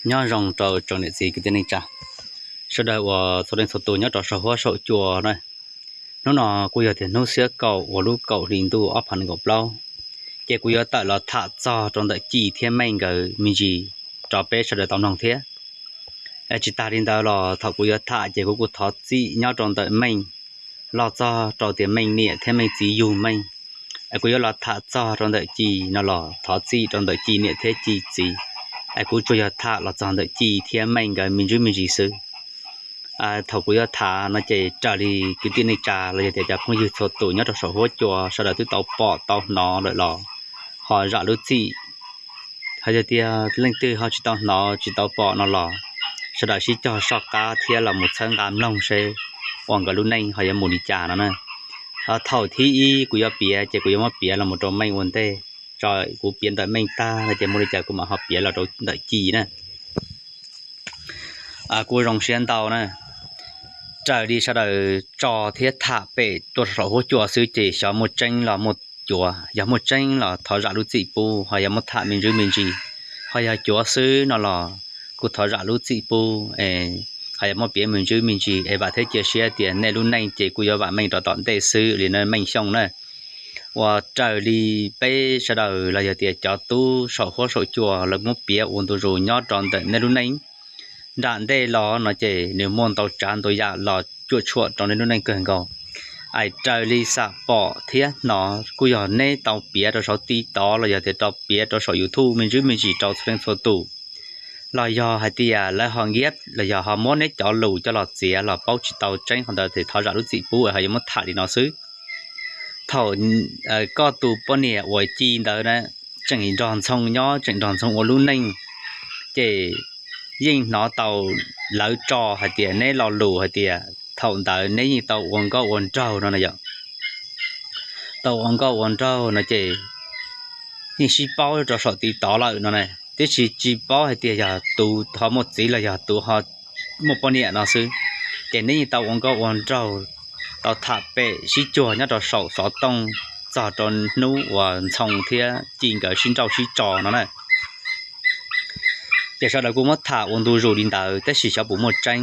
Nyob zoo rau tsoom niam txiv kwv tij neej tsa, sawv daws uas txhua leej txhua tus nyob rau saum huab saum cua na. Hnub no kuj yog tias hnub xiab kaum uas lub kaum hli ntuj ob phav nees nkaum plaub, ces kuv yuav tawm los tham txog rau ntawm Ci thiab Meej nkawd me ntsis rau peb sawv daws tau mloog thiab. Tsis tas li ntawd los thaum kuv yuav tham ces kuv kuj thov txim nyob rau ntawm Meej los txog rau tias Meej niam thiab Meej txiv yug Meej. Es kuv yuav los tham txog rau ntawm Ci no los thov txim rau ntawm Ci niam thiab Ci txiv. Es kuv tsuas yog tham los txog ntawm Ci thiab Meej nkawd me ntsis me ntsis xwb. Thaum kuv yuav tham no ces raws li kwv tij neej tsa los yog tias cov phooj ywg txhua tus nyob rau saum huab cua sawv daws twb tau pom tau hnov lawm los ho zam lub txim. Hos yog tias leej twg ho tsis tau hnov tsis tau pom no los sawv daws sib cog soj qab thiab los mus txhawb nqa mloog seb uas nkawd lub neej ho yuav mus li cas no na. Thaum thib ib kuv yuav piav ces kuv yuav muab piav los mus rau Meej ua ntej, tso kuv piav ntawm Meej tag no ces muaj li cas kuv mam ho piav los rau ntawm Ci na. Kuv zoo siab ntau na, raws li sawv daws tso thiab tham pem tuaj saum huab cua xwb ces xyov muaj tseeb los muaj cuav. Yog muaj tseeb los thov zam lub txim pub, ho yog muab tham me ntsis me ntsis, ho yog cuav xwb no los kuj thov zam lub txim pub, ho yog muab piav me ntsis me ntsis es vam thiab cia siab tias nej lub neej ces kuj yuav vam meej rau tom ntej xwb li na Meej Xyooj na. Uas raws li peb sawv daws los yog tias cov tub saum huab saum cua lawv muab piav ua ntu zus nyob rau ntawm nej lub neej nram ntej los no ces nws muaj ntau tsav ntau yam los cuam tshuam rau nej lub neej kawg nkaus. Es raws li xam pom thiab hnov kuj yog neb tau piav rau saum TikTok los yog tias tau piav rau saum YouTube me ntsis me ntsis rau txhua leej txhua tus, los yog hais tias lawv ho nkiab los yog ho muab neb cov lus coj los txiav los paub tsis tau tseeb qhov ntawd ces thov zam lub txim pub es ho yuav muab tham li no xwb. Thaum koj tus poj niam uas Ci ntawd na tseem nrog Ntxhoo nyob tseem nrog Ntxhoo ua lub neej, ces yeej hnov tau lawv tso hais tias neb lo lus hais tias thaum ntawd neb yeej tau ua nkauj ua nraug no na yom. Tau ua nkauj ua nraug no ces yeej sib paub rau saum TikTok lawm no na, tiam sis tsis paub hais tias yog tus ho muaj txiv los yog tus ho muaj poj niam no xwb. Ces neb yeej tau ua nkauj ua nraug, tau tham pem sib cuag nyob rau saum xov tooj txog rau hnub uas Ntxhoo thiab Ci nkawd sib nrauj sib tso no na. Ces sawv daws kuj muab tham ua ntu zus li ntawd tab sis xyov puas muaj tseeb.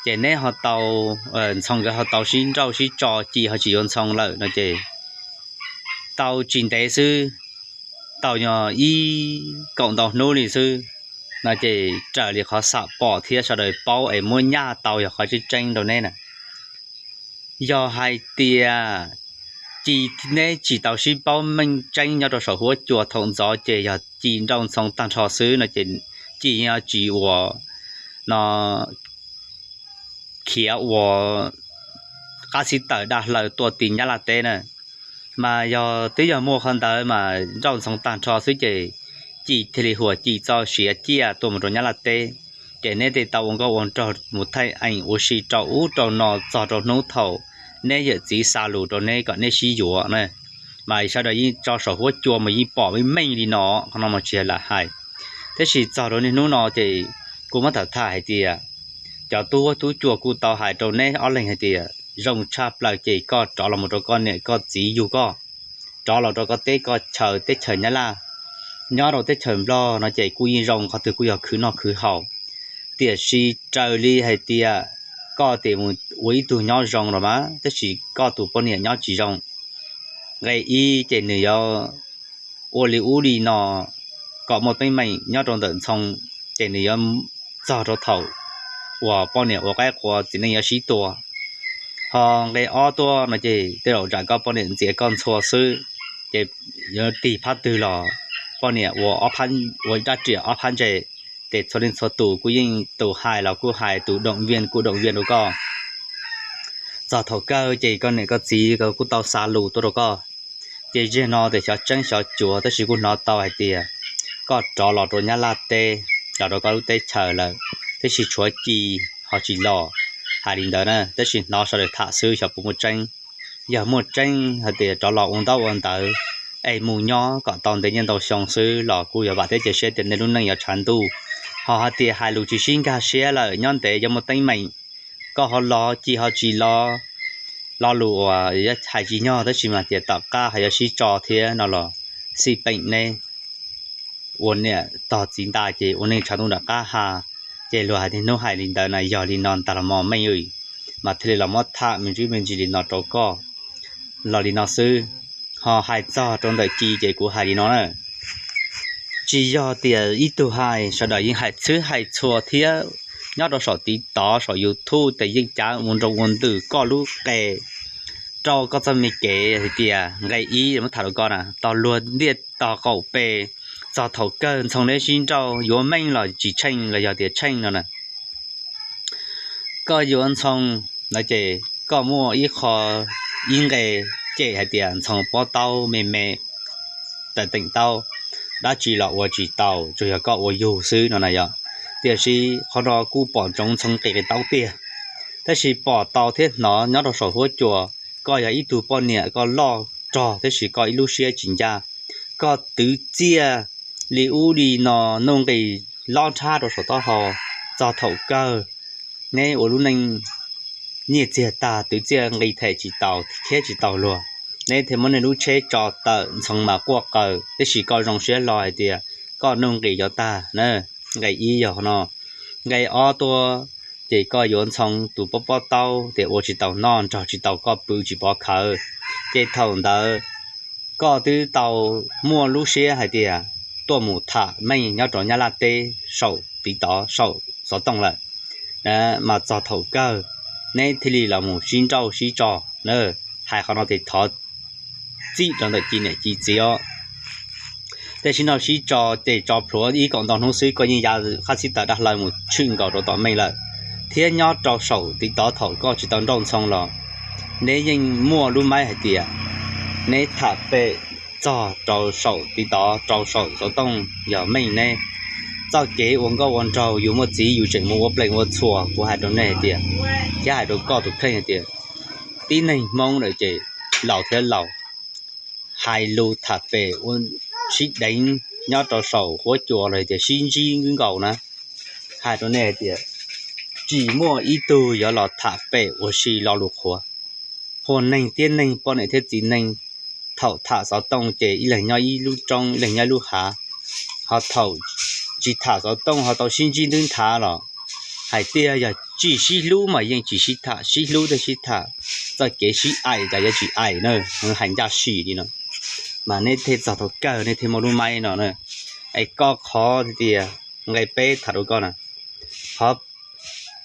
Ces neb ho tau, Ntxhoo nkawd ho tau sib nrauj sib tso, Ci ho tsis yuav Ntxhoo lawm no ces tau tsis ntev xwb, tau nyob ib kaum ntau hnub li xwb no ces raws li qhov xam pom thiab sawv daws paub es muab nyaj tau yog qhov tseeb tseeb rau neb na. Yog hais tias Ci neb tsis tau sib paub meej tseeb nyob rau saum huab cua thaum ntxov ces yog Ci nrauj Ntxhoo tag nrho xwb no ces Ci yeej tsis ua no khiav ua qab xib tawm daj hlaws tuaj tim Nyab Laj teb na. Mas yog twb yog muaj qhov ntawd mas nrauj Ntxhoo tag nrho xwb ces Ci thiaj li huam Ci txoj sia ciaj tuaj mus rau Nyab Laj teb. Ces neb thiaj tau ua nkauj ua nraug mus thaij eem ua si rau ub rau no txog rau hnub thaum neb yawm txiv xa lus rau neb kom neb sib yuav na. Mas sawv daws yeej tso saum huab cua mas yeej pom meej meej li no, qhov no mas tsis yog lam hais. Tab sis txog rau niaj hnub no ces kuv muab tham tham hais tias cov tub huab tub cua kuj tau hais rau neb ob leeg hais tias zoo tshaj plaws ces koj rov los mus rau koj niam koj txiv yug koj, rov los rau koj teb koj chaw teb chaws Nyab Laj. Nyob rau teb chaws Nplog no ces kuj yeej zoo, qhov twg kuj yog khwv noj khwv haus, tiam sis raws li hais tias koj tias mus ua ib tug nyob zoo los mas tab sis koj tus poj niam nyob tsis zoo. Nqe ib ces nws yuav ua li ub li no kom muaj teeb meem nyob rau ntawm Ntxhoo, ces nws yuav txog rau thaum uas poj niam ua qaib qua txiv neej yuav sib tua. Ho nqe ob tuaj no ces tej zaum tsam koj poj niam ntxias koj ntxhua xwb, ces yuav tig phab twg los poj niam ua ob phab, ua rab riam ob phab ntse. Ces txhua leej txhua tus kuj yeej tus hais los kuj hais, tus động viên kuj động viên rau koj. Txog thaum kawg ces koj niam koj txiv kuj tau xa lus tuaj rau koj. Ces ziag no tias xyov tseeb xyov cuav tab sis kuj hnov tau hais tias koj rov los rau Nyab Laj teb, los rau koj lub teb chaws lawm, tab sis tshuav Ci ho tsis los. Hais li ntawd na, tab sis hnov sawv daws tham xwb xyov puas muaj tseeb. Yog muaj tseeb hais tias rov los ua ntaub ua ntawv es mus nyob kom tau ntev niaj ntau xyoo xwb los kuj yog vam thiab cia siab tias nej lub neej yuav tshav ntuj. Ho hais tias hais lus tsis sib nkag siab lawm nyob ntev yuav muaj teeb meem, koj ho los Ci ho tsis los, lo lus uas yuav hais tsis nyog tab sis mas tias tom qab ho yuav sib tso thiab no los xij peem neb. ua niam tog txiv ntais ces ua neej tshav ntuj nram qab ha. Ces luag hais tias hnub hais li ntawd na yog li no ntag los mas meej, mas thiaj li los muab tham me ntsis me ntsis li no rau koj los li no xwb. Ho hais txog rau ntawm Ci ces kuv hais li no na, tsis yog tias ib tug hais, sawv daws yeej hais txhwb hais txhua thiab. Nyob rau saum TikTok saum YouTube ces yeej cav ua nroo ua ntws koj lub qe rau koj txoj me kev hais tias nqe ib muab tham rau koj na, tog luag ntiaj tog qaum pes txog thaum kawg Ntxhoo neb sib nrauj yuav meej los tsis tsheej los yog tias tsheej no na, koj yuav Ntxhoo no ces koj muaj ib qho ib nqe cem hais tias Ntxhoo pob taub me me, tawm teem taub, dab tsi los ua tsis tau, tsuas yog koj ua yug xwb no na yog. Tiam sis qhov no kuj pom ntsoov Ntxhoo nqis qe taub tiag, tab sis pom tau thiab hnov nyob rau saum huab cua, koj yog ib tug poj niam koj loj rog tab sis koj ib lub siab tsis ncaj, koj twv txiaj li ub li no, nuj nqis lob nrhab rau saum taub hau, txog thaum kawg neb ua lub neej nyiaj txiag tag twv txiaj nqi them tsis tau thiab tsis tau luag, neb thiaj muab nej lub tsheb tso tawm Ntxhoo mas quaj qaws, tab sis koj zoo siab hlo hais tias koj nuj nqis yuav tag na. Nqe ib yog qhov no. Nqe ob tuaj ces koj yuav Ntxhoo tus pob pob taub tias ua tsis tau noj nrog tsis tau koj pw tsis pov khawv, ces thaum ntawd koj twb tau muaj lub siab hais tias tuaj mus tham meej nyob rau Nyab Laj teb saum TikTok saum xov tooj lawm, mas txog thaum kawg neb thiaj li los mus sib nrauj sib tso na. Hais qhov no ces thov txim rau ntawm Ci niam Ci txiv os. Tej sib nrauj sib tso ces tso plhuav ib kaum ntau hnub xwb koj yeej ya qab xib taws dab hlaw mus tshwm nkaus rau tom meej lawm, thiab nyob rau saum TikTok thaum koj tsis tau nrauj Ntxhoo los neb yeej muaj lub maib hais tias neb tham pem txog rau saum TikTok rau saum xov tooj yog meej neb. Txoj kev ua nkauj ua nraug yus muaj txiv yus tseem mus ua plees ua txhuas, kuv hais rau nej hais tias, thiab hais rau koj tus kheej hais tias tib neeg Hmoob lawm ces laus thiab laus hais lus tham pem ua sib deev nyob rau saum huab cua los tias sib ntsib nkaus na. Hais rau nej hais tias tsis muaj ib tug yuav los tham pem ua si lo lus qhuav. Phuaj neeg tiab neeg poj niam thiab txiv neej thaum tham xov tooj ces ib leeg nyob ib lub roob ib leeg nyob ib lub hav, ho thaum tsis tham xov tooj ho tau sib ntsib ntwb nthav los hais tias yog tsis sib hlub mas yeej tsis sib tham, sib hlub thiaj sib tham. Txoj kev sib aim cas yuav tsis aim na, hais ncaj sim li no. Mas neb thiaj txog thaum kawg neb thiaj muaj lub maib no na. Es koj qhov tias nqe peb tham rau koj na, qhov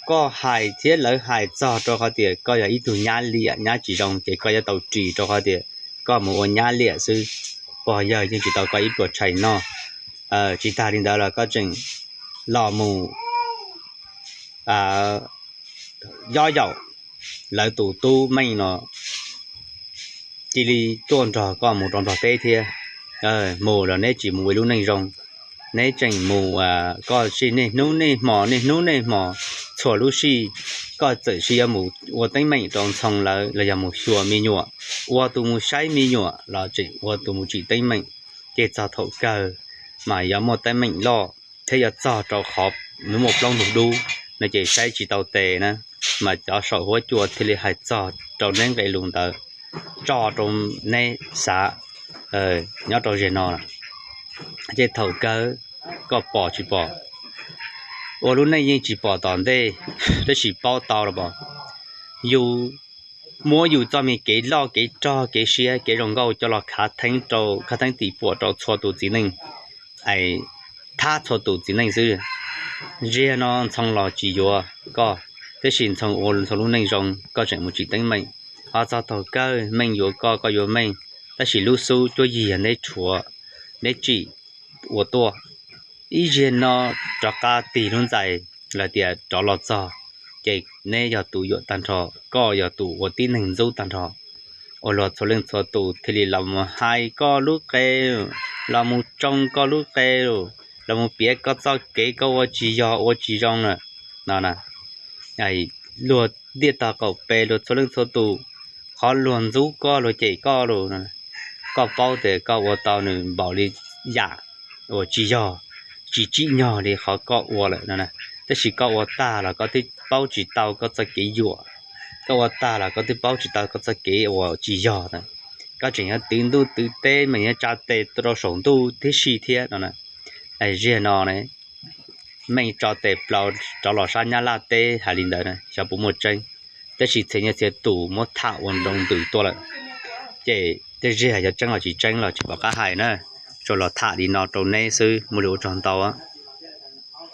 koj hais thiab lawv hais txog rau qhov tias koj yog ib tug nyab liam nyab tsis zoo ces koj yuav tau ris rau qhov tias koj mus ua nyab liam xwb, pog yawg yeej tsis tau koj ib pluas tshais noj. Tsis tas li ntawd los koj tseem los mus yob yaum lawv tus tub meej no cia li tuaj nrog koj mus rau Nplog teb thiab. Mus los neb tsis mus ua lub neej zoo, neb tseem mus koj sim niaj hnub niaj hmo niaj hnub niaj hmo, txhua lub sij koj txawm sis yuav mus ua teeb meem rau Ntxhoo lawv los yog mus xyuas me nyuam, ua tus mus saib me nyuam los tseem ua tus mus tsim teeb meem, ces txog thaum kawg mas yuav muaj teeb meem loj thiab yuav txog rau qhov muaj plaub ntug dub no ces saib tsis tau tes na, mas cov saum huab cua thiaj li hais txog rau neb nqe lus ntawd tso rau neb xav nyob rau zem no. Ces thaum kawg koj pom tsis pom, ua lub neej yeej tsis pom tom ntej, tab sis paub tau los pom, yus muab yus txoj me kev loj kev rog kev siab kev zoo nkauj coj los khav theeb rau khav theeb tim puam rau txhua tus txiv neej, es thab txhua tus txiv neej xwb. Ziag no Ntxhoo los tsis yuav koj, tab sis Ntxhoo ua Ntxhoo lub neej zoo koj tseem mus tsim teeb meem, ho txog thaum kawg meej yuav koj koj yuav meej, tab sis lub xub cuab yig yog neb rhuav, neb tsim ua tuaj. Ib ziag no rov qab tig lub ntxais los tias rov los txog, ces neb yog tus yuam tag nrho, koj yog tus ua tib neeg ntxub tag nrho. Ua luag txhua leej txhua tus thiaj li los mus hais koj lub qe, los mus tsoo koj lub qe, los mus piav koj txoj kev koj ua tsis yog ua tsis zoo lawm no na. Luag ntiaj tog qaum pes luag txhua leej txhua tus, qhov luag ntxub koj luag cem koj lus, koj paub tias koj ua tau nws npaum li yam uas tsis yog, tsis tsim nyog li qhov koj ua lawm no na. Tab sis koj ua tag los koj twb paub tsis tau koj txoj kev yuam, koj ua tag los koj twb paub tsis tau koj txoj kev uas tsis yog na. Koj tseem yuav twv ntuj twv teb mas yuav tsa tes rau saum ntuj tib si thiab no na. Zaj no ne, meej tso tes plaws rov los sab Nyab Laj teb hais li ntawd na, xyov puas muaj tseeb. Tab sis txhia nyiaj txhia tus muab tham ua nroo ntws tuaj lawm, ces tej zaj yog tseeb los tsis tseeb los tsis pom qab hais na, tsuas los tham li no rau neb xwb, muaj li ua tsaug ntau.